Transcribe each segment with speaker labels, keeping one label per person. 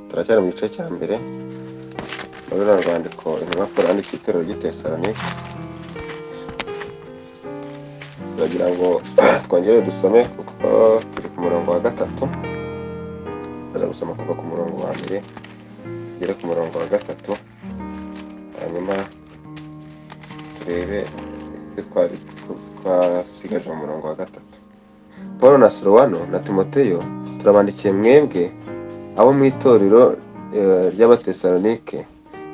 Speaker 1: Turacyari mu gice cya mbere muri runo rwandiko intumwa Pawulo yandikiye itorero ry'i Tesalonike. Turagira ngo twongere dusome kuko turi ku murongo wa 3. Turaza gusoma kuva ku murongo wa 1 tugere ku murongo wa 3, hanyuma turebe ibyo twari twasigaje mu murongo wa 3. Paul na Silwano na Timoteyo turabandikiye mwebwe abo mu itorero ry'Abatesalonike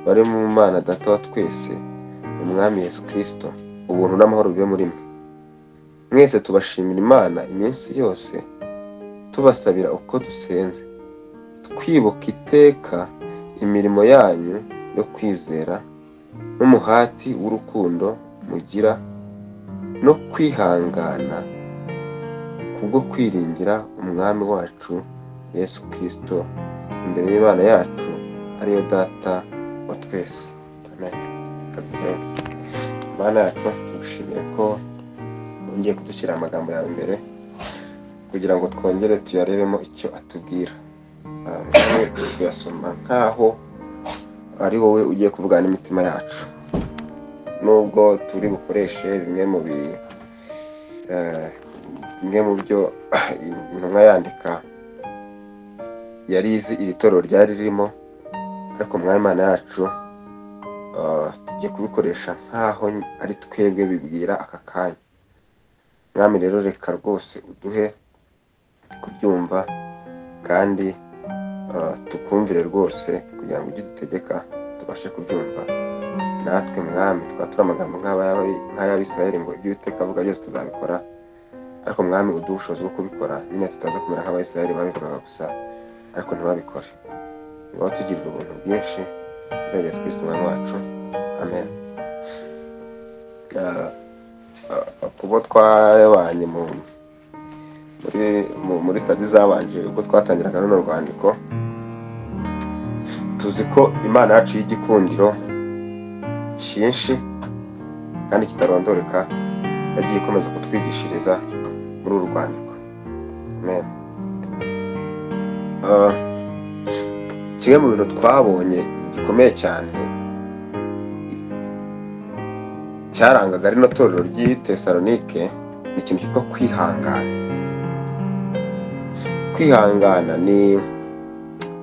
Speaker 1: bari mu Mana Data wa twese, Umwami Yesu Kristo, ubuntu n'amahoro bibe muri mwe. Mwese tubashimira Imana iminsi yose, tubasabira uko dusenze, twibuka iteka imirimo yanyu yo kwizera n'umuhati w'urukundo mugira no kwihangana kubwo kwiringira Umwami wacu Yesu Kristo imbere y'Imana yacu ariyo Data wa twese. Amen. Reka. Imana yacu, tugushimiye ko wongeye kudushyira amagambo yawe imbere kugira ngo twongere tuyarebemo icyo atubwira. Turi kuyasoma nk'aho ari wowe ugiye kuvugana n'imitima yacu, nubwo turi bukoreshe bimwe mu byo intumwa yandika yari izi iri torero ryari ririmo, ariko Mwami Imana yacu tugiye kubikoresha nk'aho ari twebwe bibwira aka kanya. Mwami rero reka rwose uduhe kubyumva kandi tukumvire rwose kugira ngo ujye udutegeka tubashe kubyumva. Natwe Mwami twatura amagambo nk'ay'Abisirayeli ngo ibyo Uwiteka avuga byose tuzabikora, ariko Mwami uduhe ubushobozi bwo kubikora, nyine tutaza kumera nk'Abayisirayeli babivugaga gusa ariko ntibabikore. Ngaho tugirira ubuntu bwinshi, izina rya Yesu Kristo Umwami wacu, amen. Kubo twabanye muri stadi zabanje ubwo twatangiraga runo rwandiko, tuzi ko Imana yacu y'igikundiro cyinshi kandi kitarondoreka yagiye ikomeza kutwigishiriza muri uru rwandiko. Amen. Kimwe mu bintu twabonye gikomeye cyane cyarangaga rino torero ry'i Tesalonike ni ikintu cyitwa kwihangana. Kwihangana ni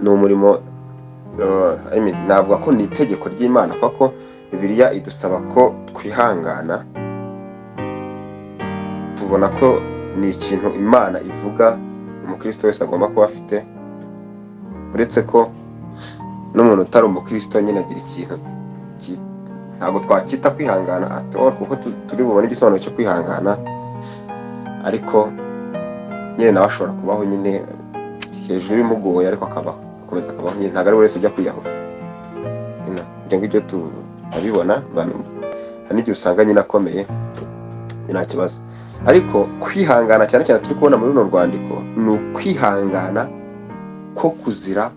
Speaker 1: umurimo, navuga ko ni itegeko ry'Imana, kuko Bibiliya idusaba ko twihangana. Tubona ko ni ikintu Imana ivuga umukristo wese agomba kuba afite, uretse ko n'umuntu utari umukristo nyine agira ikintu ntabwo twacyita kwihangana at all, kuko turi bubone igisobanuro cyo kwihangana, ariko nyine nawe ashobora kubaho nyine hejuru bimugoye, ariko akabaho, akomeza akabaho nyine, ntabwo ari wese ujya kwiyahura. Ibyo ngibyo turabibona, hari n'igihe usanga nyine akomeye nta kibazo. Ariko kwihangana cyane cyane turi kubona muri runo rwandiko ni ukwihangana ko kuzira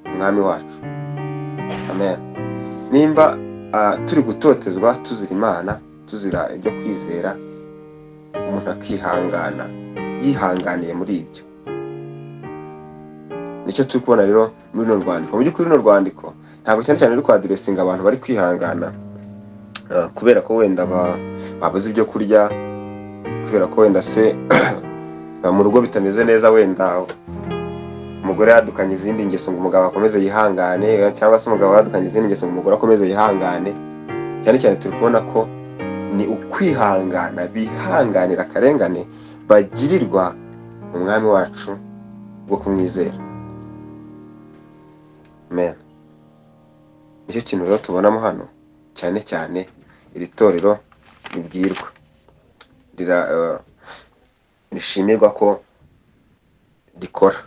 Speaker 1: Umwami wacu. Amen. Nimba turi gutotezwa tuzira Imana, tuzira ibyo kwizera, umuntu akihangana yihanganiye muri ibyo, nicyo turi kubona rero muri runo rwandiko. Mu by'ukuri runo rwandiko ntabwo cyane cyane ruri kwadiresinga abantu bari kwihangana kubera ko wenda babuze ibyo kurya, kubera ko wenda se mu rugo bitameze neza, wenda umugore yadukanye izindi ngeso ngo umugabo akomeze yihangane, cyangwa se umugabo yadukanye izindi ngeso ngo umugore akomeze yihangane. Cyane cyane turi kubona ko ni ukwihangana bihanganira akarengane bagirirwa Umwami wacu bwo kumwizera. Amen. Nicyo kintu rero tubonamo hano, cyane cyane iri torero ribwirwa, rishimirwa ko rikora.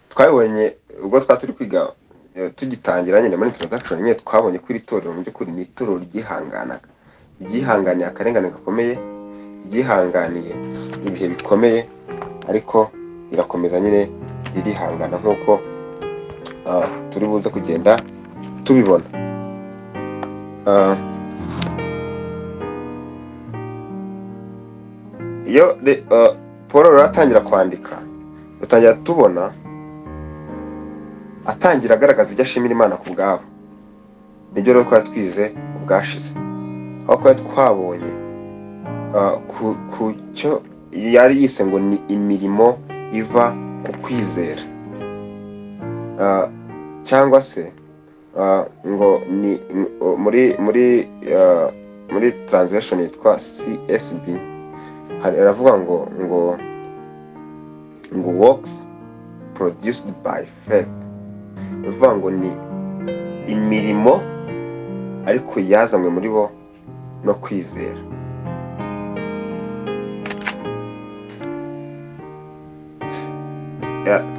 Speaker 1: Twabonye ubwo twa turi kwiga tugitangira nyine muri introduction nyine, twabonye ko iri torero mu by'ukuri ni itorero ryihanganaga, ryihanganiye akarengane gakomeye, ryihanganiye ibihe bikomeye, ariko rirakomeza nyine ririhangana nk'uko turi buze kugenda tubibona. Iyo Paul rero atangira kwandika, Dutangira tubona atangira agaragaza ibyo ashimira Imana ku bwabo. Nibyo rero twari twize ubwashize, aho twari twabonye ku cyo yari yise ngo ni imirimo iva ku kwizera, cyangwa se ngo ni muri translation yitwa CSB aravuga ngo works produced by faith, bivuga ngo ni imirimo ariko yazanywe muri bo no kwizera.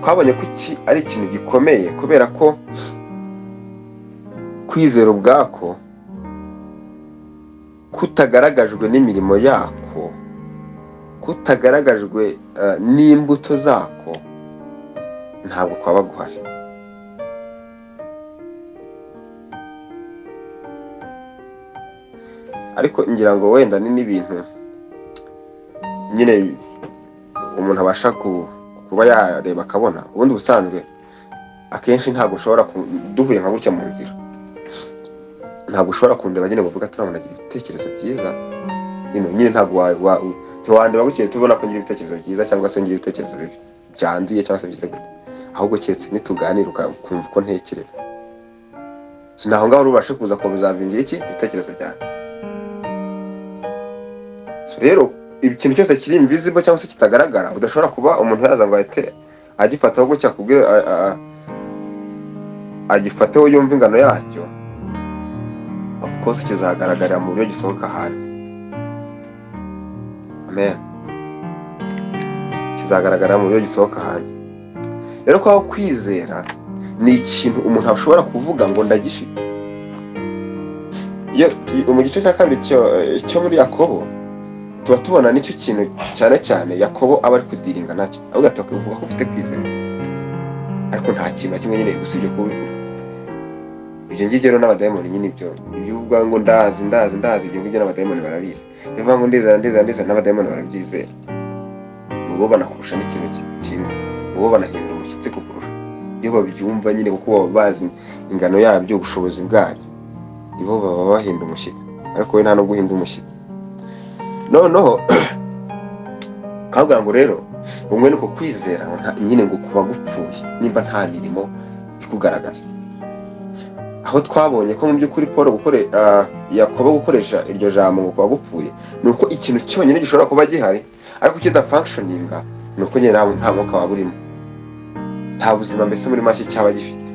Speaker 1: Twabonye ko iki ari ikintu gikomeye, kubera ko kwizera ubwako kutagaragajwe n'imirimo yako, kutagaragajwe n'imbuto zako, ntabwo kwaba guhari. Ariko ngira ngo wenda ni n'ibintu nyine umuntu abasha kuba yareba akabona. Ubundi busanzwe akenshi ntabwo ushobora duhuye nka gutya mu nzira, ntabwo ushobora kundeba nyine ngo uvuge ati uriya agira ibitekerezo byiza, nyine ntabwo ntiwandeba gutya tubona ko ngira ibitekerezo byiza cyangwa se ngira ibitekerezo bibi byanduye cyangwa se bize gute, ahubwo keretse nituganira ukumva uko ntekereza. So naho ngaho urubashe kuza kubizavingira iki ibitekerezo byanjye. So rero ikintu cyose kiri invisible cyangwa se kitagaragara, udashobora kuba umuntu yaza ngo ahite agifataho gutya akubwire agifateho yumva ingano yacyo, of course kizagaragarira mu buryo gisohoka hanze. Amen. Kizagaragara mu buryo gisohoka hanze. Rero ko aho kwizera ni ikintu umuntu ashobora kuvuga ngo ndagifite. Iyo mu gice cya kabiri cyo muri Yakobo tuba tubona nicyo kintu cyane cyane Yakobo aba ari kudiringa nacyo, avuga ati uvuga ko ufite kwizera ariko nta kintu na kimwe nyine usibye kubivuga. Ibyo ngibyo rero n'abadayimoni nyine ibyo uvuga ngo ndazi ndazi ndazi, ibyo ngibyo n'abadayimoni barabizi. Iyo uvuga ngo ndizera ndizera ndizera, n'abadayimoni barabyizera. Ngo bo banakurusha n'ikintu kimwe, ngo bo banahinda umushyitsi kukurusha iyo babyumva nyine, kuko baba bazi ingano yabyo, ubushobozi bwabyo, nibo baba bahinda umushyitsi, ariko we nta no guhinda umushyitsi. Noneho kavuga ngo rero umwe nuko kwizera nyine ngo kuba gupfuye nimba nta mirimo ikugaragaza. Aho twabonye ko mu by'ukuri Paul Yakobo gukoresha iryo jambo ngo kuba gupfuye ni uko ikintu cyonyine gishobora kuba gihari ariko kidafunctioninga, ni uko nyine nta mwuka waba urimo, nta buzima mbese muri make cyaba gifite.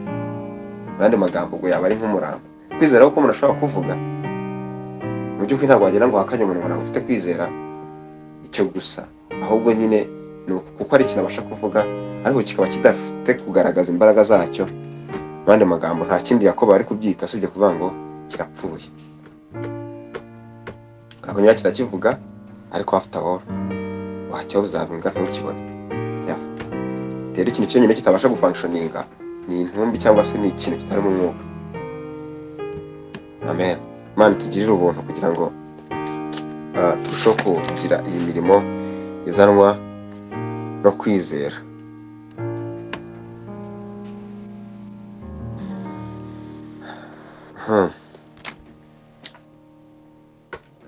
Speaker 1: Mu yandi magambo ngo yaba ari nk'umurambo. Kwizera ko umuntu ashobora kuvuga mu by'ukuri ntabwo wagira ngo hakanye umuntu ngo ntabwo ufite kwizera icyo gusa, ahubwo nyine ni kuko ari ikintu abasha kuvuga ariko kikaba kidafite kugaragaza imbaraga zacyo. Mu yandi magambo nta kindi Yakobo ari kubyita usibye kuvuga ngo kirapfuye. Akongera kirakivuga ariko after all wacyo uzavinga ntukibone. Rero ikintu cyonyine kitabasha gufunctioninga ni intumbi cyangwa se ni ikintu kitari mu mwuka. Amen. Imana itugirire ubuntu kugira ngo turusheho kugira iyi mirimo izanwa no kwizera.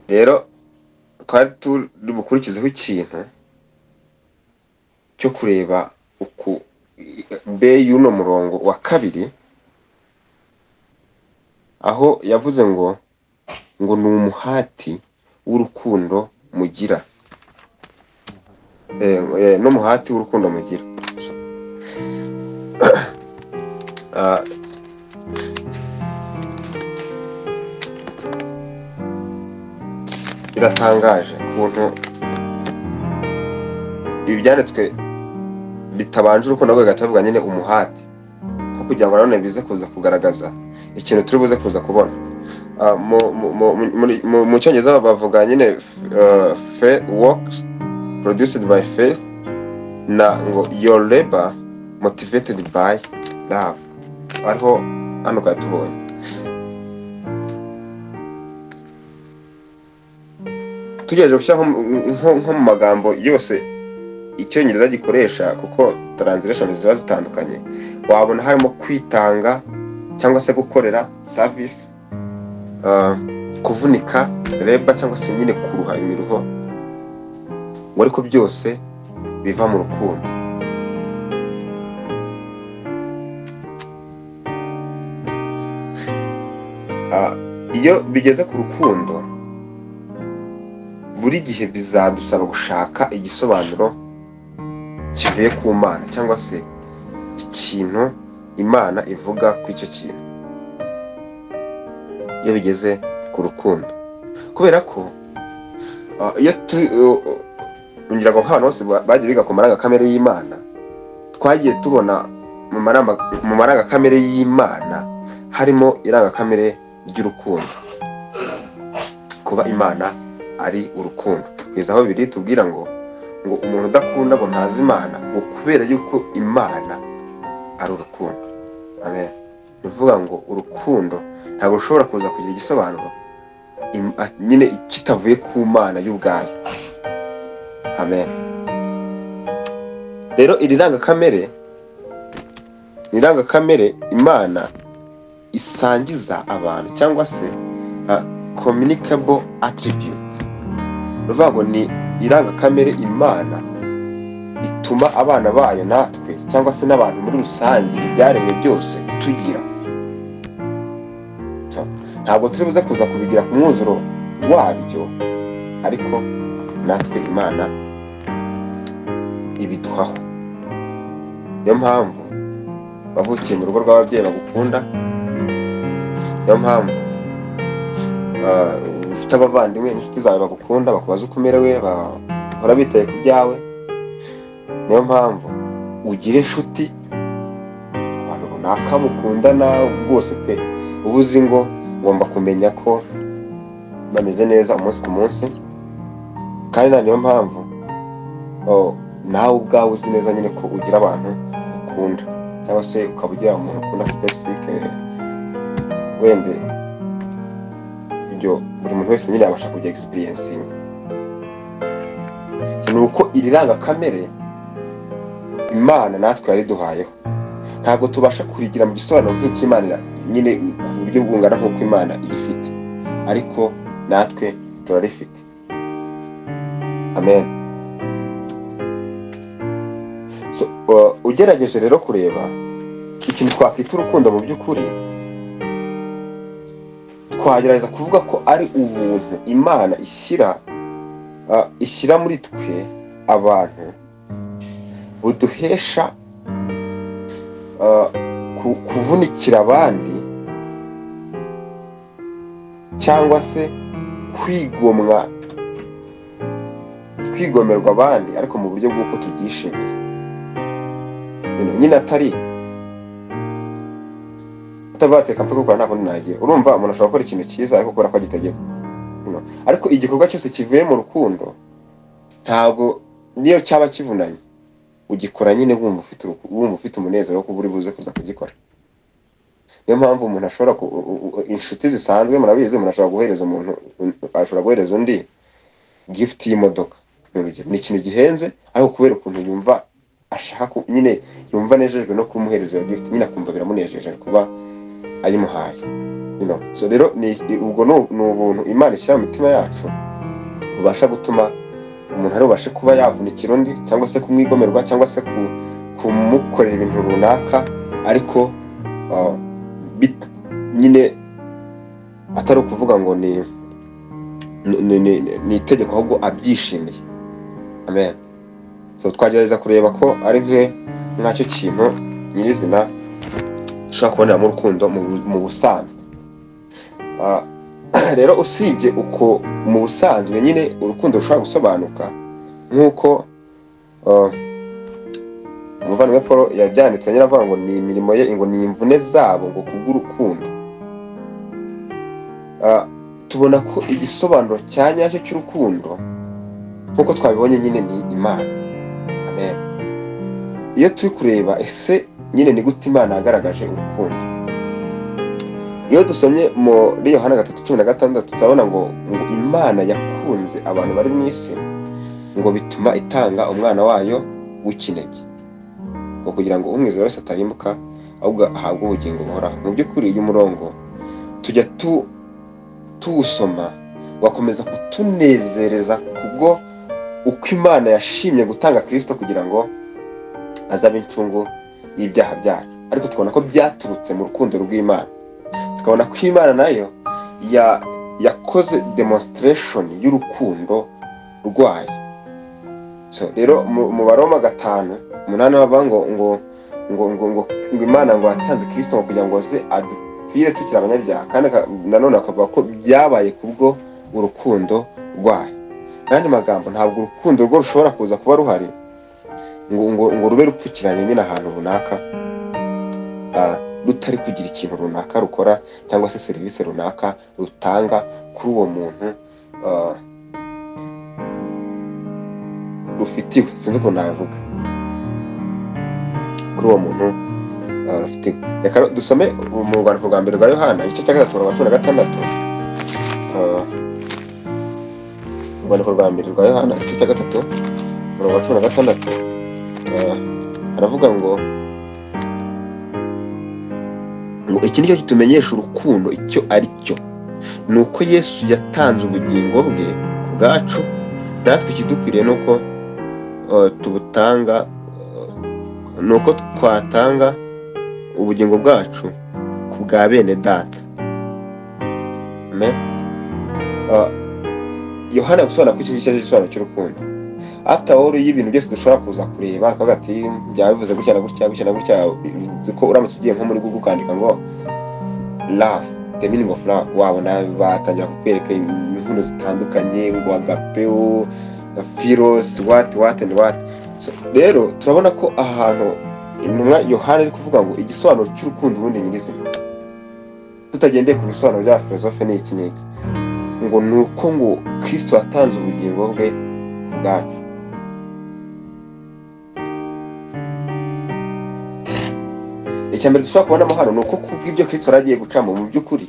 Speaker 1: Rero twari turi bukurikizeho ikintu cyo kureba uku B y'uno murongo wa kabiri, aho yavuze ngo ni umuhati w'urukundo mugira, n'umuhati w'urukundo mugira. Biratangaje ukuntu ibi byanditswe bitabanje urukundo rwe gatavuga nyine umuhati, ko kugira ngo nanone bize kuza kugaragaza ikintu turi buze kuza kubona. Mu cyongereza bavuga nyine faith works produced by faith, na ngo your labor motivated by love. Ariho hano twatubonye. Tugejeje gushyiraho nko mu magambo yose icyongereza gikoresha, kuko translation ziba zitandukanye, wabona harimo kwitanga cyangwa se gukorera service, kuvunika reba cyangwa se nyine kuruha imiruho, ngo ariko byose biva mu rukundo. Iyo bigeze ku rukundo, buri gihe bizadusaba gushaka igisobanuro kivuye ku Mana cyangwa se ikintu Imana ivuga ku icyo kintu iyo bigeze ku rukundo. Kubera ko iyo ngira ngo nk'abantu bose bagiye biga ku marangakamere y'Imana, twagiye tubona mu marangakamere y'Imana harimo irangakamere ry'urukundo, kuba Imana ari urukundo. Kugeza aho biri tubwira ngo umuntu udakunda ngo ntazi Imana, ngo kubera yuko Imana ari urukundo. Amen. Ni ukuvuga ngo urukundo ntabwo rushobora kuza kugira igisobanuro nyine kitavuye ku Mana y'ubwayo. Amen. Rero iri rangakamere ni irangakamere Imana isangiza abantu cyangwa se communicable attribute. Ni ukuvuga ngo ni irangakamere Imana ituma abana bayo natwe cyangwa se n'abantu muri rusange ibyaremwe byose tugira. So, ntabwo turi buze kuza kubigira ku mwuzuro wabyo, ariko natwe Imana ibiduhaho. Niyo mpamvu wavukiye mu rugo rw'ababyeyi bagukunda, niyo mpamvu ufite abavandimwe n'inshuti zawe bagukunda, bakubaza uko umerewe, bahora bitaye ku byawe. Niyo mpamvu ugira inshuti, abantu runaka mukundana rwose pe, uba uzi ngo ngomba kumenya ko bameze neza umunsi ku munsi. Kandi niyo mpamvu nawe ubwawe uzi neza nyine ko ugira abantu ukunda, cyangwa se ukaba ugira umuntu ukunda specific, wende ibyo buri muntu wese nyine yabasha kujya experiencing. Ni uko iri rangakamere Imana natwe yariduhayeho, ntabwo tubasha kurigira mu gisobanuro nk'icy'Imana nyine ku buryo bwungana nk'uko Imana irifite, ariko natwe turarifite. Amen. So, ugerageje rero kureba ikintu twakwita urukundo mu by'ukuri, twagerageza kuvuga ko ari ubuntu Imana ishyira muri twe abantu, buduhesha kuvunikira abandi cyangwa se kwigomerwa abandi, ariko mu buryo bw'uko tubyishimiye. Nyine atari utavateka mvuga ko nta kundi nagira. Urumva umuntu ashobora gukora ikintu cyiza ariko kubera ko agitegetswe. Ariko igikorwa cyose kivuye mu rukundo, ntabwo niyo cyaba kivunanye, ugikora nyine wumva ufite umunezero wo kuba uri buze kuza kugikora. Niyo mpamvu umuntu ashobora inshuti zisanzwe murabizi, umuntu ashobora guhereza umuntu, ashobora guhereza undi gift y'imodoka. Ni ikintu gihenze, ariko kubera ukuntu yumva ashaka nyine yumva anejejwe no kumuhereza iyo gift, nyine akumva biramunejeje kuba ayimuhaye. So rero ubwo ni ubuntu Imana ishyira mu mitima yacu, bubasha gutuma umuntu ari bubashe kuba yavunikira undi cyangwa se kumwigomerwa cyangwa se kumukorera ibintu runaka, ariko nyine atari ukuvuga ngo ni itegeko, ahubwo abyishimiye. Amen. So twagerageza kureba ko ari nk'acyo kintu nyirizina dushobora kuboneramo urukundo mu busanzwe. Rero usibye uko mu busanzwe nyine urukundo rushobora gusobanuka nk'uko umuvandimwe Paul yabyanditse, nyine avuga ngo ni imirimo ye, ngo ni imvune zabo ngo kubw'urukundo. Tubona ko igisobanuro cya nyacyo cy'urukundo nk'uko twabibonye nyine ni Imana. Amen. Iyo turi kureba ese nyine ni gute Imana yagaragaje urukundo, iyo dusomye muri Yohana 3:16 turabona ngo Imana yakunze abantu bari mu isi ngo bituma itanga umwana wayo w'ikinege. ngo kugira ngo umwizera wese atarimbuka ahubwo ahabwe ubugingo buhoraho. Mu by'ukuri uyu murongo tujya tuwusoma wakomeza kutunezereza kubwo uko Imana yashimye gutanga Kristo kugira ngo azabe incungu y'ibyaha byacu, ariko tukabona ko byaturutse mu rukundo rw'Imana, tukabona ko Imana nayo yakoze demonstration y'urukundo rwayo. So rero mu Baroma 5:8 bavuga ngo ngo ngo ngo ngo ngo Imana ngo yatanze Kristo ngo kugira ngo aze adupfire tukiri abanyabyaha, kandi nanone akavuga ko byabaye kubwo urukundo rwayo. N'andi magambo, ntabwo urukundo rwo rushobora kuza kuba ruhari ngo ngo ngo rube rupfukiranye nyine ahantu runaka, rutari kugira ikintu runaka rukora cyangwa se serivisi runaka rutanga kuri uwo muntu rufitiwe. Sinzi ukuntu nabivuga, kuri uwo muntu rufitiwe. Reka dusome mu rwandiko rwa mbere rwa Yohana igice cya 3 umurongo wa 16. Urwandiko rwa mbere rwa Yohana igice cya 3 umurongo wa 16, aravuga ngo iki nicyo kitumenyesha urukundo icyo ari cyo, ni uko Yesu yatanze ubugingo bwe ku bwacu, natwe ikidukwiriye ni uko tubutanga, ni uko twatanga ubugingo bwacu ku bwa bene data. Amen. Yohana gusobanura ko iki ngiki ari igisobanuro cy'urukundo. After all, y'ibintu byose dushobora kuza kureba akavuga ati byaba bivuze gutya na gutya gutya na gutya, uzi ko uramutse ugiye nko muri Google ukandika ngo love, the meaning of love, wabona batangira kukwereka inkundo zitandukanye, ngo agapeo, philos, what what and what. So, rero turabona ko ahantu intumwa Yohana ari kuvuga ngo igisobanuro cy'urukundo ubundi nyirizina, tutagendeye ku bisobanuro bya filosofe n'iki n'iki, ngo ni uko ngo Kristo yatanze ubugingo bwe ku bwacu. Icya mbere dushobora kubonamo hano ni uko kubw'ibyo Kristo yari agiye gucamo, mu by'ukuri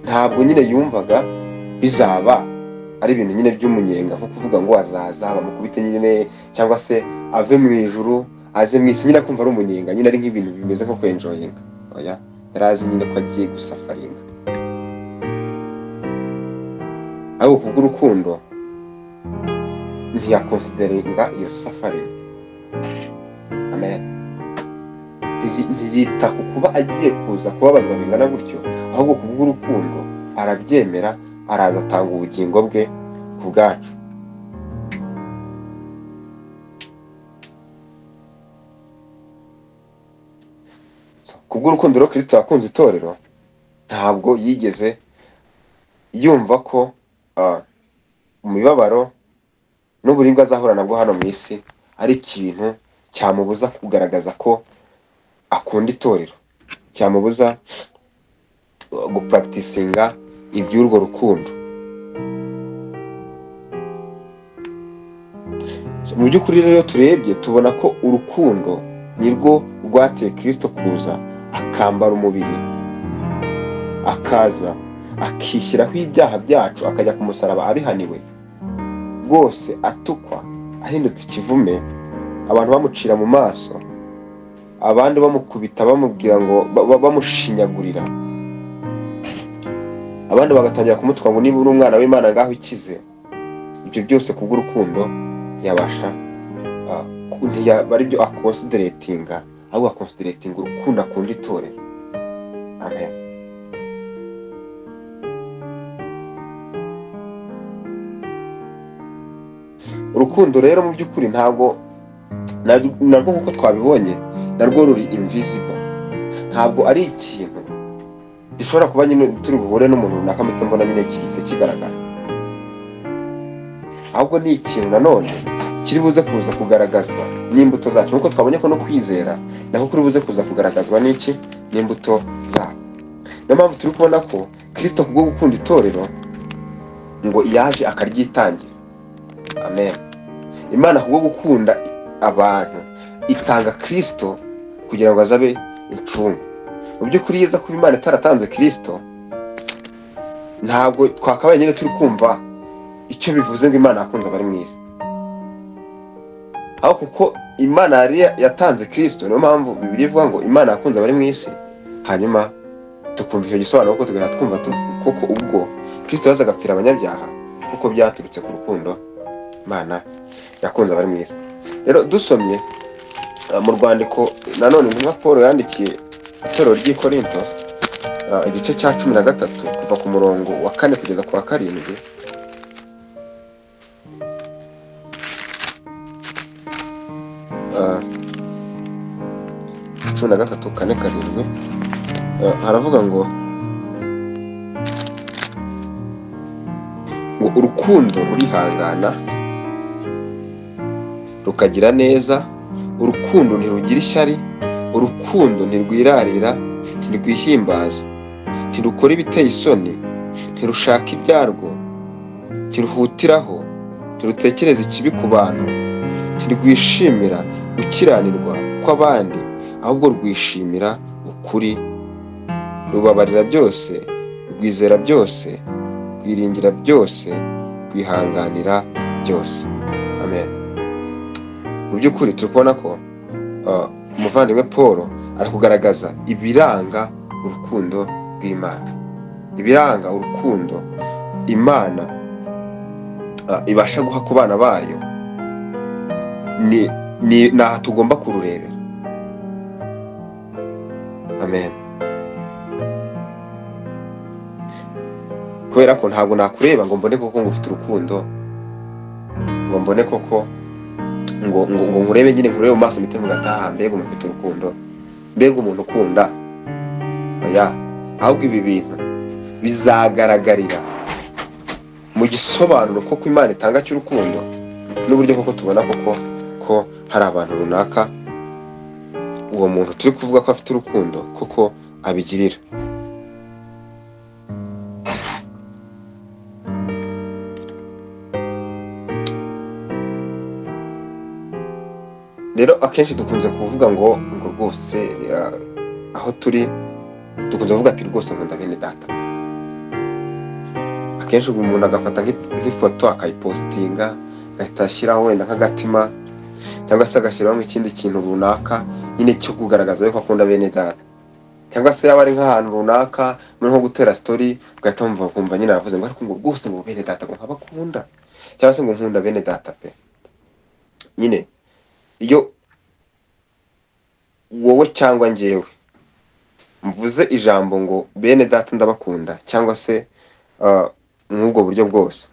Speaker 1: ntabwo nyine yumvaga bizaba ari ibintu nyine by'umunyenga, nko kuvuga ngo azaza bamukubite nyine cyangwa se ave mu ijuru aze mu isi, nyine akumva ari umunyenga, nyine ari nk'ibintu bimeze nko kwenjoyinga. Oya, yari azi nyine ko agiye gusafaringa, ariko kubw'urukundo ntiyakonsideringa iyo suffering. Amen. Ntiyita ku kuba agiye kuza kubabazwa bingana gutyo, ahubwo kubw'urukundo arabyemera, araza atanga ubugingo bwe ku bwacu. Kubw'urukundo rwo Kristo yakunze itorero, ntabwo yigeze yumva ko umubabaro n'uburibwe azahura nabwo hano mu isi ari ikintu cyamubuza kugaragaza ko akunda itorero, cyamubuza gupracticinga iby'urwo rukundo. Mu by'ukuri rero turebye tubona ko urukundo nirwo rwateye Kristo kuza akambara umubiri, akaza akishyiraho ibyaha byacu, akajya ku musaraba abihaniwe rwose, atukwa, ahindutse ikivume, abantu bamucira mu maso, abandi bamukubita bamubwira ngo bamushinyagurira, abandi bagatangira kumutuka ngo niba uri umwana w'Imana ngaho ikize. Ibyo byose kubw'urukundo ntiyabasha, ntiyaba aribyo akonsideratinga, ahubwo akonsideratinga urukundo akunda itorero. Amen. Urukundo rero mu by'ukuri ntabwo narwo nkuko twabibonye narwo ruri invisible, ntabwo ari ikintu gishobora kuba nyine turi buhure n'umuntu runaka mpita mbona nyine kihise kigaragara, ahubwo ni ikintu nanone kiri buze kuza kugaragazwa n'imbuto zacu, nkuko twabonye ko no kwizera nako kuri buze kuza kugaragazwa n'iki, n'imbuto zabo. Niyo mpamvu turi kubona ko Kristo kubwo gukunda itorero ngo yaje akaryitangira. Amen. Imana kubwo gukunda abantu itanga Kristo kugira ngo azabe incungu. Mu by'ukuri yiza kuba Imana itaratanze Kristo, ntabwo twakabaye nyine turi kumva icyo bivuze ngo Imana yakunze abari mu isi, aho kuko Imana yari yatanze Kristo. Niyo mpamvu Bibiliya ivuga ngo Imana yakunze abari mu isi, hanyuma tukumva icyo gisobanuro ko tugahita twumva koko ubwo Kristo yaza agapfira abanyabyaha kuko byaturutse ku rukundo Imana yakunze abari mu isi. Rero dusomye mu rwandiko nanone intumwa Paul yandikiye itorero ry'i Korinto, igice cya 13 kuva ku murongo wa 4 kugeza ku wa 7, 13 4 7, haravuga ngo urukundo rurihangana rukagira neza, urukundo ntirugira ishyari, urukundo ntirwirarira, ntirwihimbaza, ntirukora ibiteye isoni, ntirushaka ibyarwo, ntiruhutiraho, ntirutekereza ikibi ku bantu, ntirwishimira gukiranirwa kw'abandi, ahubwo rwishimira ukuri, rubabarira byose, rwizera byose, rwiringira byose, rwihanganira byose. Amen. Mu by'ukuri turi kubona ko umuvandimwe Paul ari kugaragaza ibiranga urukundo rw'Imana, ibiranga urukundo Imana ibasha guha ku bana bayo, ni naha tugomba kururebera. Amen. Kubera ko ntabwo nakureba ngo mbone koko ngo ufite urukundo, ngo mbone koko ngo nkurebe nyine, nkurebe mu maso mpite mvuga ati mbega umuntu ufite urukundo, mbega umuntu ukunda. Oya, ahubwo ibi bintu bizagaragarira mu gisobanuro koko Imana itanga cy'urukundo, n'uburyo koko tubona koko ko hari abantu runaka uwo muntu turi kuvuga ko afite urukundo koko abigirira. Rero akenshi dukunze kuvuga ngo rwose aho turi dukunze kuvuga ati rwose nkunda bene data. Akenshi umuntu agafata nk'ifoto akayipostinga, agahita ashyiraho wenda nk'agatima, cyangwa se agashyiraho nk'ikindi kintu runaka nyine cyo kugaragaza yuko akunda bene data, cyangwa se yaba ari nk'ahantu runaka muri nko gutera story ugahita wumva kumva nyine aravuze ngo ariko ngo rwose ngo bene data ngo nkabakunda, cyangwa se ngo nkunda bene data pe. Nyine iyo wowe cyangwa njyewe mvuze ijambo ngo bene data ndabakunda, cyangwa se nk'ubwo buryo bwose,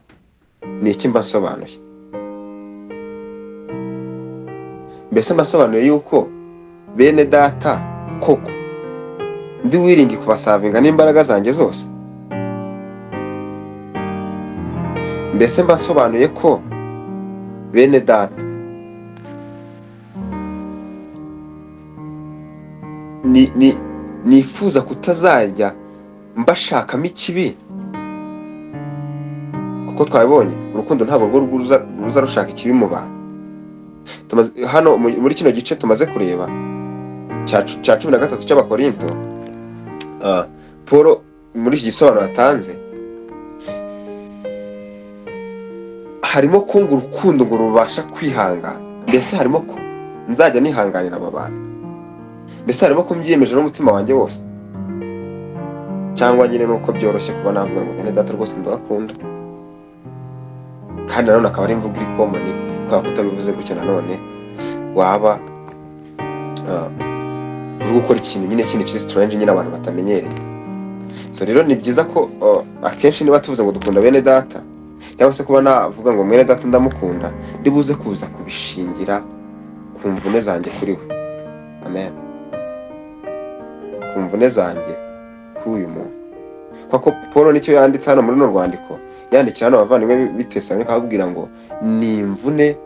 Speaker 1: ni iki mbasobanuye? Mbese mbasobanuye yuko bene data koko ndi wiringi kubasavinga n'imbaraga zanjye zose? Mbese mbasobanuye ko bene data nifuza kutazajya mbashakamo ikibi? Kuko twabibonye urukundo ntabwo rwo ruza rushaka ikibi mu bantu. Hano muri kino gice tumaze kureba cya 13 cy'Abakorinto, Paul muri iki gisobanuro atanze harimo ko ngo urukundo ngo rubasha kwihangana. Mbese harimo ko nzajya nihanganira aba bantu? Mbese harimo ko mbyiyemeje n'umutima wanjye wose? Cyangwa nyine nuko byoroshye kuba navuga ngo bene data rwose ndabakunda, kandi nanone akaba ari imvugo iri common, kubera ko utabivuze gutyo nanone waba uri gukora ikintu nyine kindi kiri strange nyine abantu batamenyereye. So rero ni byiza ko akenshi niba tuvuze ngo dukunda bene data, cyangwa se kuba navuga ngo mwene data ndamukunda, ndibuze kuza kubishingira ku mvune zanjye kuri we. Amen. Ku mvune zanjye kuri uyu muntu. Kuko Paul nicyo yanditse hano muri runo rwandiko, yandikira hano abavandimwe b'i Tesalonike ababwira ngo ni imvune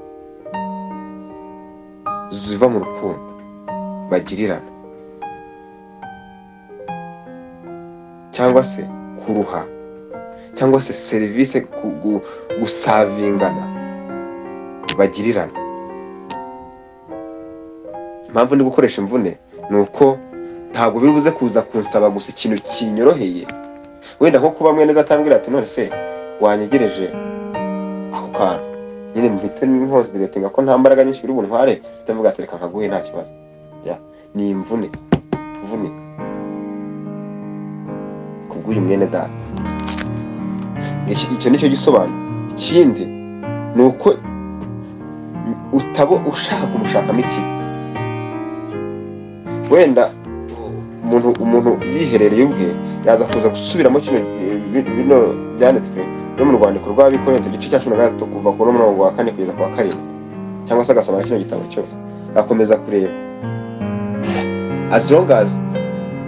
Speaker 1: ziva mu rukundo bagirirana, cyangwa se kuruha, cyangwa se serivisi gusavingana bagirirana. Impamvu ndi gukoresha imvune ni uko ntabwo biri buze kuza kunsaba gusa ikintu kinyoroheye, wenda nko kuba mwene data ambwira ati none se wanyegereje ako kantu, Nyine mpite nkonsideretinga ko nta mbaraga nyinshi biri buntware, mpite mvuga ati reka nkaguhe nta kibazo. Ya, ni imvune, kuvunika kubw'uyu mwene data. Icyo nicyo gisobanuro. Ikindi ni uko utabo ushaka kumushakamo ikibi. Wenda umuntu yiherereye ubwe yaza kuza gusubiramo kino bino byanditswe no mu rwandiko rw'Abikorinto igice cya 13 kuva ku murongo wa 4 kugeza ku wa 7, cyangwa se agasoma kino gitabo cyose akomeza kureba. As long as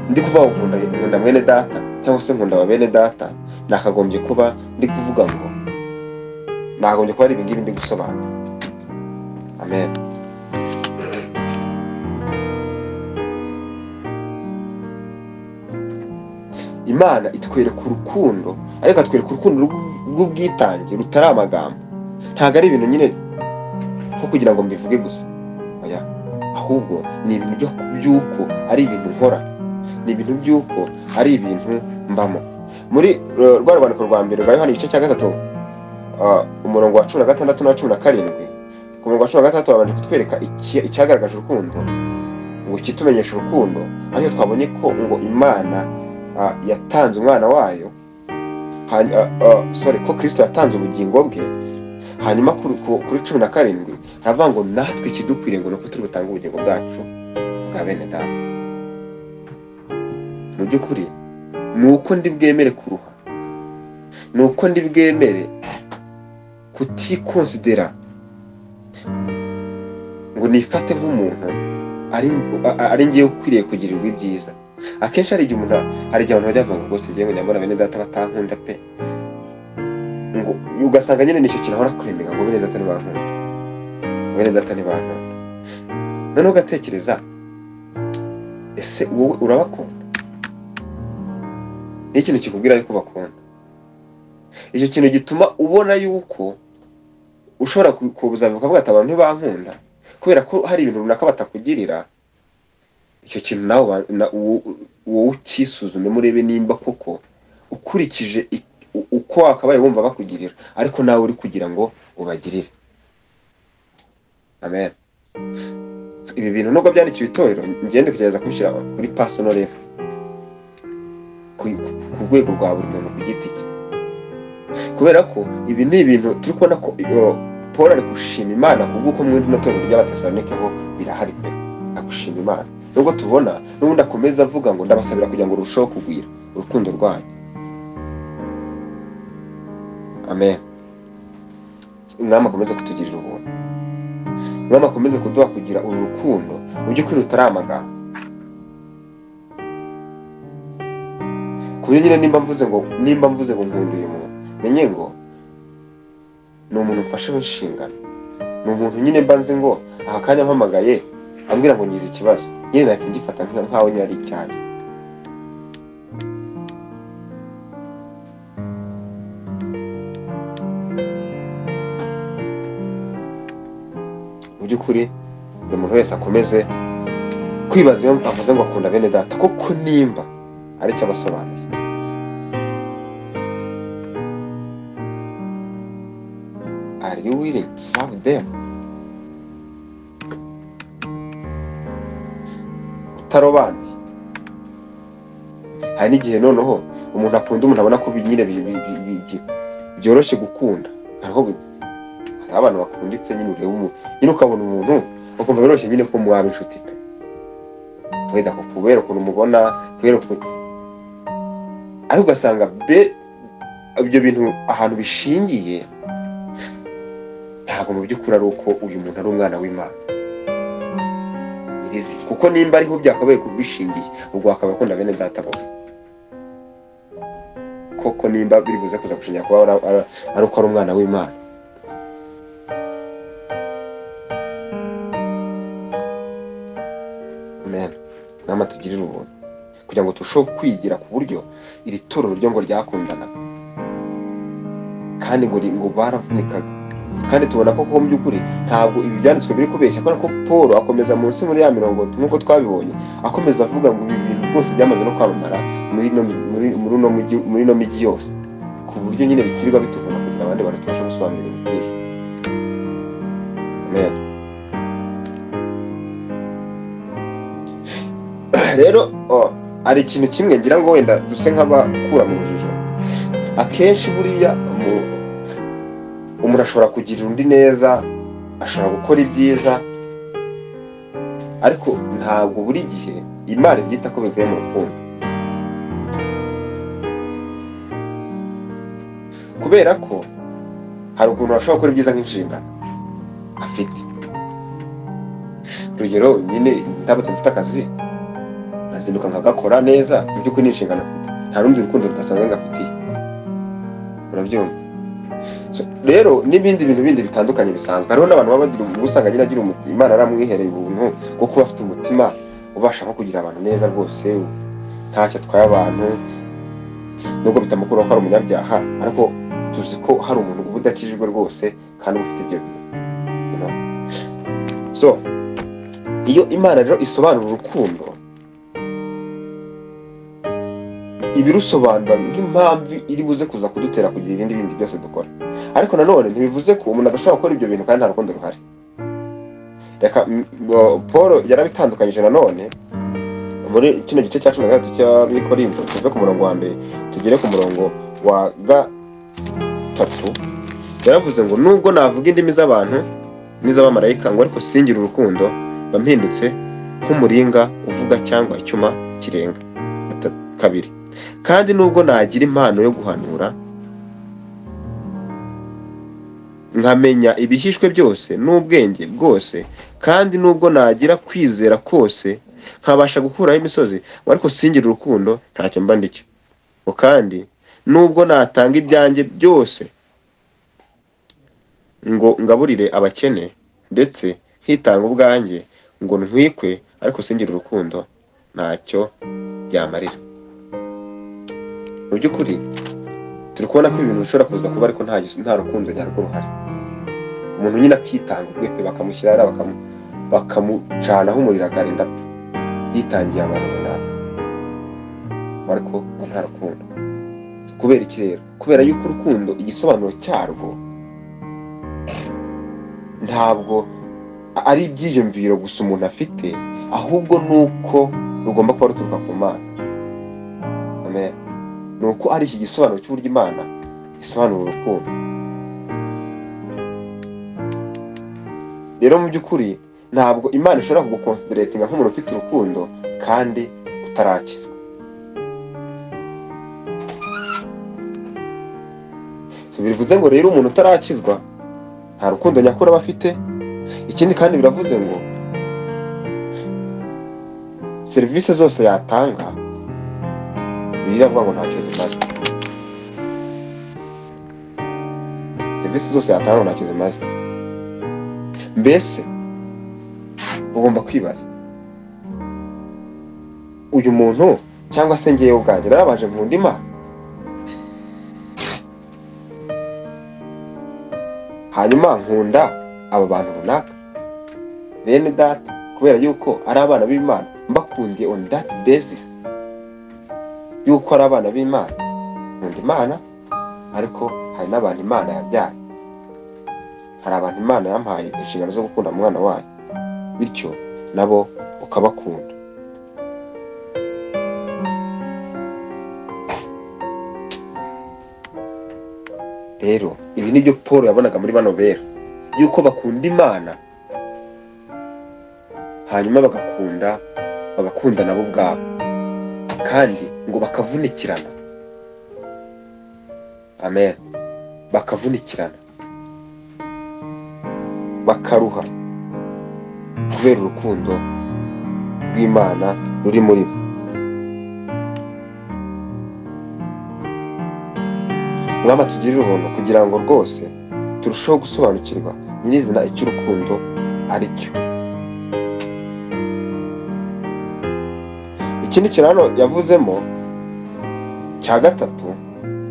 Speaker 1: ndi kuvuga ngo nkunda mwene data cyangwa se nkunda bene data, nakagombye kuba ndi kuvuga ngo nakagombye kuba ari ibingibi ndi gusobanura. Amen. Imana itwereka urukundo, ariko atwereka urukundo rw'ubwitange rutari amagambo. Ntabwo ari ibintu nyine nko kugira ngo mbivuge gusa, oya, ahubwo ni ibintu by'uko ari ibintu nkora, ni ibintu by'uko ari ibintu mbamo. Muri rwa rwandiko rwa mbere rwa Yohana igice cya 3, umurongo wa 16 na 17, ku murongo wa 16 babanje kutwereka icyagaragaje urukundo, ngo kitumenyesha urukundo, ariko twabonye ko ngo Imana yatanze umwana wayo, sorry, ko Kristo yatanze ubugingo bwe. Hanyuma kuri 17 haravuga ngo natwe ikidukwiriye ngo nuko turi butange ubugingo bwacu bwa bene data. Mu by'ukuri ni uko ndi bwemere kuruha, ni uko ndi bwemere kutikonsidera ngo nifate nk'umuntu ari ngiye ukwiriye kugirirwa ibyiza. Akenshi hari igihe umuntu, hari igihe abantu bajya bavuga ngo rwose njyewe ndabona bene data batankunda pe, ngo ugasanga nyine nicyo kintu ahora kuremega ngo bene data ntibankunda, bene data ntibankunda. Noneho ugatekereza, ese wowe urabakunda? Ni ikintu kikubwira yuko bakunda. Icyo kintu gituma ubona yuko ushobora kubuza ukavuga ati abantu ntibankunda kubera ko hari ibintu runaka batakugirira. Icyo kintu nawe wowe ukisuzume murebe nimba koko ukurikije uko wakabaye wumva bakugirira, ariko nawe uri kugira ngo ubagirire. Amen. Ibi bintu nubwo byandikiwe itorero, ngende kugerageza kubishyira kuri personal level, ku rwego rwa buri muntu ku giti cye, kubera ko ibi ni ibintu turi kubona ko Paul ari gushima Imana kubw'uko mu rino torero ry'Abatesalonike ho birahari pe, agushima Imana. Nubwo tubona n'ubundi akomeza avuga ngo ndabasabira kugira ngo rurusheho kugwira urukundo rwanyu. Amen. Umwami akomeze kutugirira ubuntu, Umwami akomeze kuduha kugira uru rukundo mu by'ukuri rutari amagambo. Ku buryo nyine nimba mvuze ngo nkunda uyu muntu, menye ngo ni umuntu mfashe inshingano, ni umuntu nyine mba nzi ngo aka kanya mpamagaye ambwira ngo ngize ikibazo, nyine nahita ngifata nkaho nyine ari icyanjye. Mu by'ukuri buri muntu wese akomeze kwibaza iyo avuze ngo akunda bene data, koko nimba ari cyo abasobanuye. Are you willing to serve them? Utarobanuye. Hari n'igihe noneho umuntu akunda umuntu abona ko nyine byoroshye gukunda. Hariho abantu bakunditse nyine, ureba umuntu nyine ukabona umuntu ukumva biroroshye nyine ko mwaba inshuti pe, wenda kubera ukuntu umubona, kubera ukuntu, ariko ugasanga be ibyo bintu ahantu bishingiye ntabwo mu by'ukuri ari uko uyu muntu ari umwana w'Imana nyirizi, kuko nimba ariho byakabaye kubishingiye ubwo akaba akunda bene data bose koko, nimba biri buze kuza gushingira kuba ari uko ari umwana w'Imana. Amen. Mwami atugirire ubuntu kugira ngo turusheho kwigira ku buryo iri torero ryo ngo ryakundanaga kandi ngo baravunikaga, kandi tubona ko mu by'ukuri ntabwo ibi byanditswe biri kubeshya, kubera ko Paul akomeza munsi muri ya mirongo nk'uko twabibonye, akomeza avuga ngo ibi bintu rwose byamaze no kwamamara muri no mujyi yose, ku buryo nyine bitirirwa bituvuna kugira abandi bantu tubashe gusobanura ibintu byinshi. Amen. Rero ari ikintu kimwe ngira ngo wenda duse nk'abakura mu rujijo. Akenshi buriya umuntu ashobora kugirira undi neza, ashobora gukora ibyiza, ariko ntabwo buri gihe Imana ibyita ko bivuye mu rukundo. Kubera ko hari ukuntu ashobora gukora ibyiza nk'inshingano afite. Urugero nyine ndabutse mfite akazi, nkazinduka nkagakora neza, mu by'ukuri ni inshingano afite, nta rundi rukundo rudasanzwe ngafitiye. Urabyumva? So, rero n'ibindi bintu bindi bitandukanye bisanzwe, hariho n'abantu baba bagira usanga nyine agira umutima, Imana aramwihereye ubuntu bwo kuba afite umutima ubasha nko kugira abantu neza rwose, ntacyo atwaye abantu, nubwo bitamukuraho ko ari umunyabyaha, ariko tuzi ko hari umuntu uba udakijijwe rwose kandi uba ufite ibyo bintu. You know? So iyo Imana rero isobanura urukundo, ibirusobanura nk'impamvu iri buze kuza kudutera kugira ibindi bindi byose dukora. Ariko nanone ntibivuze ko umuntu adashobora gukora ibyo bintu kandi nta rukundo ruhari. Reka Paul yarabitandukanyije nanone muri kino gice cya 13 cy'Abikorinto, tuve ku murongo wa mbere tugere ku murongo wa 3. Yaravuze ngo nubwo navuga indimi z'abantu n'iz'abamarayika, ngo ariko singira urukundo, bampindutse nk'umuringa uvuga cyangwa icyuma kirenga. 2. Kandi nubwo nagira impano yo guhanura, nkamenya ibihishwe byose n'ubwenge bwose, kandi nubwo nagira kwizera kose nkabasha gukuraho imisozi, ariko singira urukundo, ntacyo mba ndicyo. Kandi nubwo natanga ibyanjye byose ngo ngaburire abakene, ndetse nkitanga ubwanjye ngo ntwikwe, ariko singira urukundo, ntacyo byamarira. Mu by'ukuri turi kubona ko ibintu bishobora kuza kuba ariko nta rukundo nyarwo ruhari. Umuntu nyine akitanga ubwe pe, bakamushyira hariya, bakamucanaho umuriro akarinda apfa, yitangiye abantu runaka, ariko ngo nta rukundo. Kubera iki rero? Kubera yuko urukundo igisobanuro cyarwo ntabwo ari ibyiyumviro gusa umuntu afite, ahubwo nuko rugomba kuba ruturuka ku Mana. Amen. Nuko ari iki gisobanuro cy'uburyo Imana isobanura urukundo. Rero mu by'ukuri ntabwo Imana ishobora kugukonsideratinga nk'umuntu ufite urukundo kandi utarakizwa. So bivuze ngo rero umuntu utarakizwa nta rukundo nyakuri aba afite. Ikindi kandi biravuze ngo serivisi zose yatanga biravuga ngo ntacyo zimaze. Serivisi zose yatanga ntacyo zimaze. Mbese ugomba kwibaza, uyu muntu cyangwa se ngewe ubwanjye narabanje nkunda Imana, hanyuma nkunda aba bantu runaka bene data, kubera yuko ari abana b'Imana, mbakundiye on that basis yuko ari abana b'Imana. Nkunda Imana, ariko hari n'abantu Imana yabyaye, hari abantu Imana yampaye inshingano zo gukunda umwana wayo, bityo nabo ukabakunda. Rero ibi nibyo Paul yabonaga muri bano bera, yuko bakunda Imana hanyuma bagakunda nabo ubwabo, kandi ngo bakavunikirana. Amen. Bakavunikirana, bakaruha kubera urukundo rw'Imana ruri muri bo. Mwama tugirire ubuntu kugira ngo rwose turusheho gusobanukirwa nyirizina icyo urukundo ari cyo. Ikindi kintu hano yavuzemo cya gatatu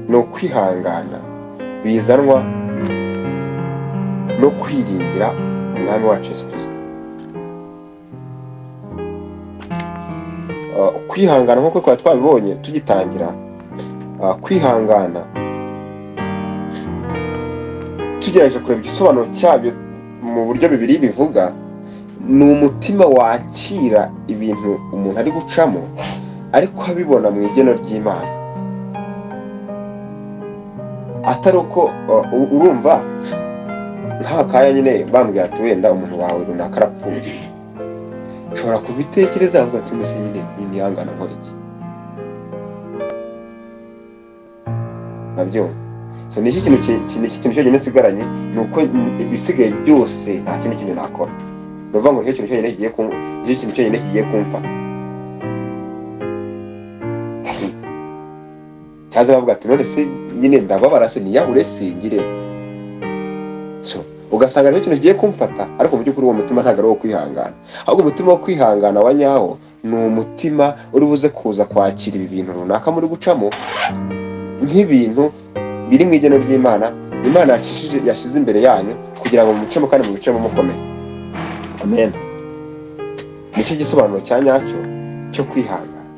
Speaker 1: ni ukwihangana bizanwa no kwiringira Umwami wacu Yesu Kristo. Kwihangana nk'uko twari twabibonye tugitangira, kwihangana tugerageje kureba igisobanuro cyabyo mu buryo bibiri bivuga, ni umutima wakira ibintu umuntu ari gucamo ariko abibona mu igeno ry'Imana, atari uko urumva nta kaya nyine bambwiye ati wenda umuntu wawe runaka arapfuye, nshobora kubitekereza avuga ati ndetse nyine nihangana nkora iki, nabyumva. So ni iki kintu cyonyine nsigaranye, ni uko ibisigaye byose nta kindi kintu nakora. Ni ukuvuga ngo nicyo kintu cyonyine kigiye kumfata. Cyaza bavuga ati none se nyine ndababara se niyahure singire. So ugasanga nicyo kintu kigiye kumfata, ariko mu by'ukuri uwo mutima ntabwo ari uwo kwihangana. Ahubwo umutima wo kwihangana wa nyawo ni umutima uri buze kuza kwakira ibi bintu runaka muri gucamo nk'ibintu biri mu igeno ry'Imana, Imana yashyize imbere yanyu kugira ngo mumucemo kandi mubicemo mukomeye. Amen. Nicyo gisobanuro cya nyacyo cyo kwihangana.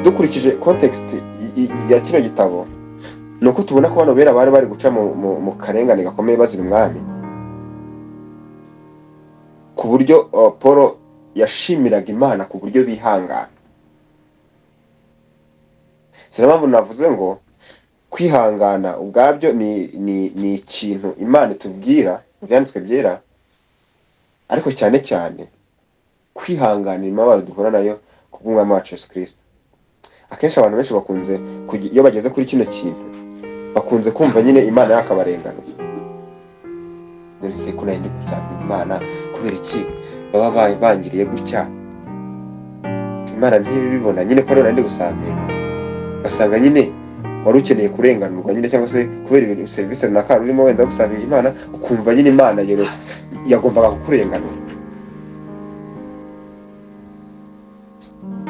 Speaker 1: Dukurikije context ya kino gitabo, ni uko tubona ko bano bera bari bari guca mu karengane gakomeye bazira umwami, ku buryo Paul yashimiraga Imana ku buryo bihangana. Sinzi impamvu navuze ngo kwihangana ubwabyo ni ikintu Imana itubwira mu byanditswe byera, ariko cyane cyane kwihangana imibabaro duhura nayo kubw'umwami wacu Yesu Kristo. Akenshi abantu benshi bakunze iyo bageze kuri kino kintu bakunze kumva nyine Imana yakabarenganuye. Ndetse ko nari ndi gusaba Imana kubera iki baba bangiriye gutya, Imana ntibibibona nyine ko nari ndi gusambinga. Ugasanga nyine wari ukeneye kurenganurwa nyine, cyangwa se kubera ibintu serivisi runaka urimo wenda gusabira Imana, ukumva nyine Imana yagombaga kukurenganura.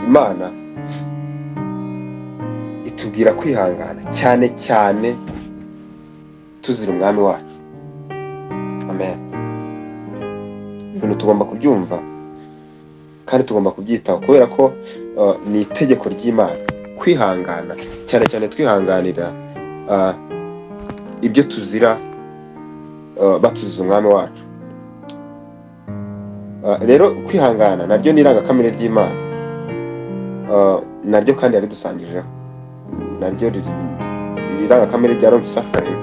Speaker 1: Imana itubwira kwihangana cyane cyane tuzira umwami wacu. Amen. Ibintu tugomba kubyumva kandi tugomba kubyitaho, kubera ko ni itegeko ry'Imana kwihangana, cyane cyane twihanganira ibyo tuzira batuziza umwami wacu. Rero kwihangana naryo ni irangakamere ry'Imana, naryo kandi yaridusangijeho, naryo irangakamere rya long suffering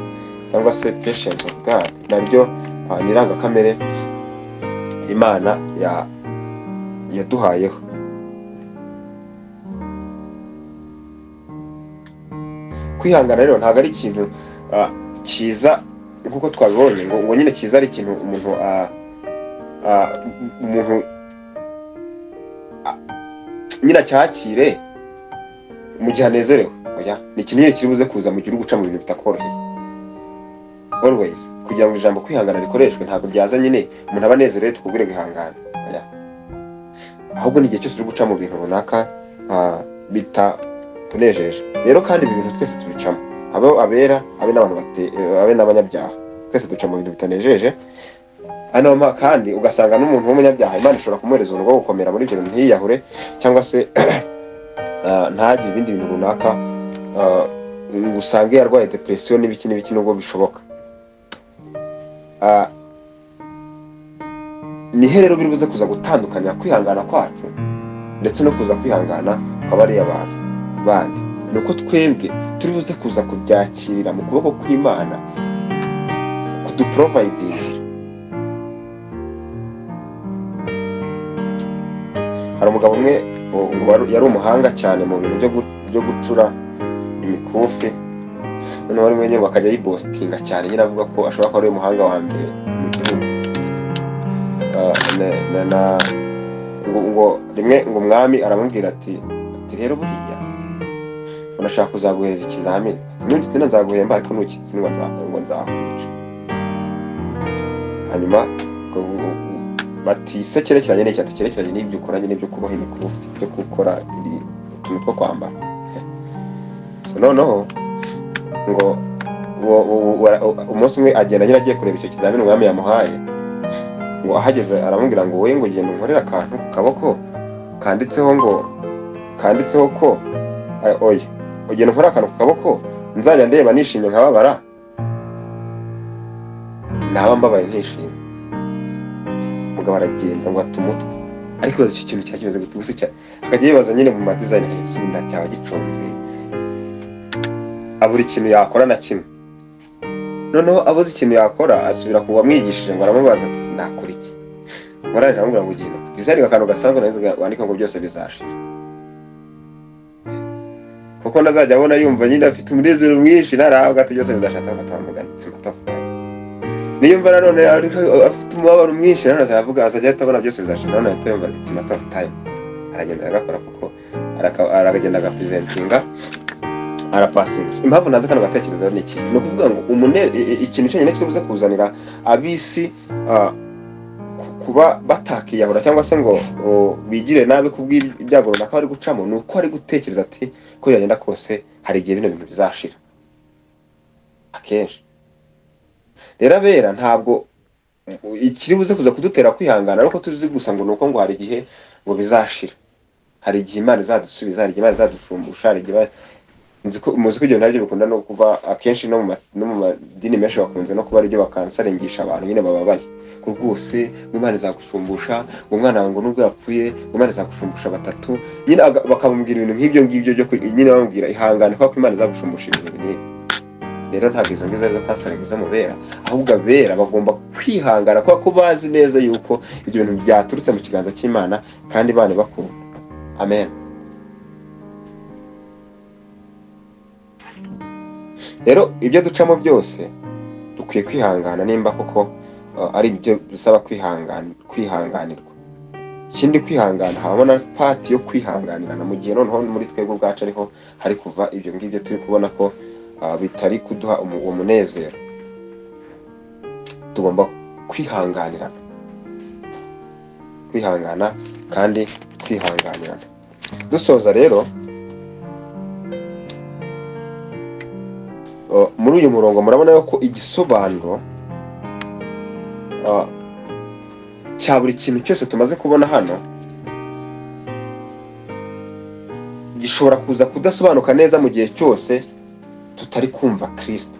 Speaker 1: cyangwa se patience of God, naryo ni irangakamere Imana yaduhayeho. Kwihangana rero ntabwo ari ikintu cyiza nkuko twabibonye ngo nyine cyiza ari ikintu umuntu nyine acyakire mu gihe anezerewe. Oya, ni ikintu nyine kiri buze kuza mu gihe uri guca mu bintu bitakoroheye. Always kugira ngo ijambo kwihangana rikoreshwe ntabwo ryaza nyine umuntu aba anezerewe tukubwire kwihangana. Oya, ahubwo ni igihe cyose uri guca mu bintu runaka bitakunejeje. Rero kandi ibi bintu twese tubicamo, abo abera abe n'abantu abe n'abanyabyaha, twese duca mu bintu bitanejeje. Hano kandi ugasanga n'umuntu w'umunyabyaha Imana ishobora kumuhereza urugo gukomera muri ibyo bintu ntiyiyahure, cyangwa se ntagire ibindi bintu runaka, usange yarwaye depression n'ibiki n'ibiki nubwo bishoboka. Ni he rero biri buze kuza gutandukanya kwihangana kwacu ndetse no kuza kwihangana kw'abariya bantu bandi, ni uko twebwe turi buze kuza kubyakirira mu kuboko kw'Imana kuduprovidinga. Hari umugabo umwe yari umuhanga cyane mu bintu byo gucura imikufi, noneho rimwe nyine akajya yibostinga cyane nyine avuga ko ashobora kuba ari umuhanga wa mbere mu gihugu. Ngo rimwe ngo umwami aramubwira ati rero buriya unashaka kuzaguhereza ikizamini, ati nugitsinda nzaguhemba ariko nukitsindwa ngo nzakwica. Hanyuma bati se cyerekeranye n'iki? Ati cyerekeranye n'ibyo ukora nyine byo kuboha imikufi, byo gukora utuntu two kwambara. So noneho ngo umunsi umwe agenda nyine agiye kureba icyo kizamini umwami yamuhaye, ngo ahageze aramubwira ngo wowe ngo genda unkorere akantu ku kaboko kanditseho ngo kanditseho ko oya ugenda unkorere akantu ku kaboko nzajya ndeba nishimye nkababara. Naba mbabaye nkishima. Umugabo aragenda ngo ata umutwe, ariko icyo kintu cyakimeze gute gusa cyane, akajya yibaza nyine mu madesign nda cyaba giconze, abura ikintu yakora na kimwe. Noneho abuze ikintu yakora asubira ku wamwigishije ngo aramubaza ati sinakora iki, ngo araje aramubwira ngo ugenda design akantu gasanzwe nazo wandika ngo byose bizashira, kuko nazajya abona yumva nyine afite umunezero mwinshi narahabwa ati byose bizashira, atamugana tsimatavuganye. Niyumva nanone afite umubabaro mwinshi nanone azavuga azajya atabona byose bizashira, nanone atayumva it's matter of time. Aragenda agakora kuko aragenda agapresentinga arapasinga. Impamvu nanze kano gatekerezo ni iki? Ni ukuvuga ngo ikintu cyonyine kiri buze kuzanira abisi kuba batakiyahura cyangwa se ngo bigire nabi kubw'ibyago runaka bari gucamo, ni uko ari gutekereza ati ko yagenda kose hari igihe bino bintu bizashira. Akenshi rero abera ntabwo ikiri buze kuza kudutera kwihangana ariko tuzi gusa ngo nuko ngo hari igihe ngo bizashira, hari igihe Imana izadusubiza, hari igihe Imana izadushumbusha, hari igihe muzi ko ibyo nabyo bikunda no kuba akenshi no mu madini menshi bakunze no kuba aribyo bakansarengisha abantu nyine bababaye ko rwose ngo Imana izagusumbusha, ngo umwana wawe ngo nubwo yapfuye ngo Imana izagusumbusha batatu nyine, bakamubwira ibintu nk'ibyo ngibyo byo nyine bamubwira ihangane kuko Imana izagusumbusha ibintu nk'ibi. Rero ntabwo izo ngizo arizo kanseri zo mubera, ahubwo abera bagomba kwihangana kubera ko bazi neza yuko ibyo bintu byaturutse mu kiganza cy'Imana kandi Imana ibakunda. Amen. Rero ibyo ducamo byose dukwiye kwihangana nimba koko ari ibyo bisaba kwihanganirwa. Ikindi kwihangana habamo na pati yo kwihanganirana mu gihe noneho muri twebwe ubwacu ariho hari kuva ibyo ngibyo turi kubona ko bitari kuduha uwo munezero. Tugomba kwihanganirana, kwihangana kandi kwihanganirana. Dusoza rero muri uyu murongo murabona ko igisobanuro cya buri kintu cyose tumaze kubona hano gishobora kuza kudasobanuka neza mu gihe cyose tutari kumva Kristo,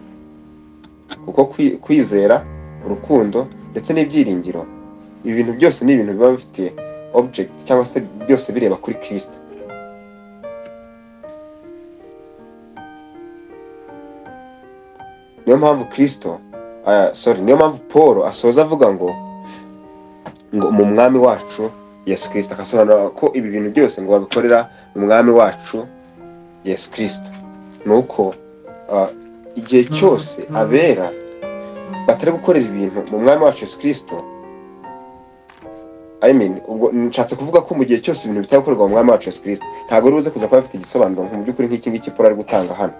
Speaker 1: kuko kwizera, urukundo ndetse n'ibyiringiro, ibi bintu byose ni ibintu biba bifite object cyangwa se byose bireba kuri Kristo. Niyo mpamvu Kristo niyo mpamvu Paul asoza avuga ngo mu mwami wacu Yesu Kristo, akasobanura ko ibi bintu byose ngo babikorera mu mwami wacu Yesu Kristo. Nuko igihe cyose abera batari gukorera ibintu mu mwami wacu Yesu Kristo, I mean ubwo nshatse kuvuga ko mu gihe cyose ibintu bitari gukorerwa mu mwami wacu Yesu Kristo ntabwo ari buze kuza kuba bafite igisobanuro mu by'ukuri nk'iki ngiki Paul ari gutanga hano,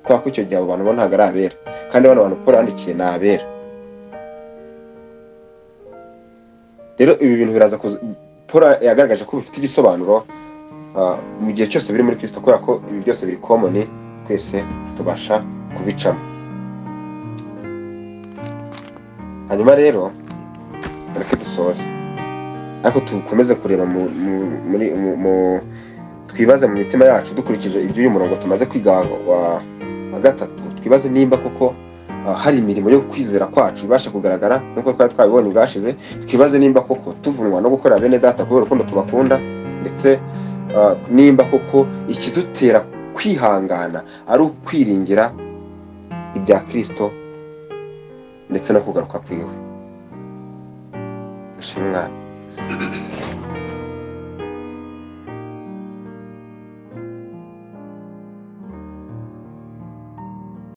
Speaker 1: kubera ko icyo gihe abo bantu bo ntabwo ari abera, kandi bano bantu Paul yandikiye ni abera. Rero ibi bintu biraza kuza, Paul yagaragaje ko bifite igisobanuro mu gihe cyose biri muri Kristo, kubera ko ibi byose biri common, twese tubasha kubicamo. Hanyuma rero reka dusoze, ariko tukomeze kureba twibaze mu mitima yacu dukurikije ibyo uyu murongo tumaze kwiga wa gatatu, twibaze nimba koko hari imirimo yo kwizera kwacu ibasha kugaragara nkuko twari twabibonye ubwashize. Twibaze nimba koko tuvunwa no gukora bene data kubera urukundo tubakunda, ndetse nimba koko ikidutera kwihangana ari ukwiringira ibya Kristo ndetse no kugaruka kwiwe. Dushimwe Umwami.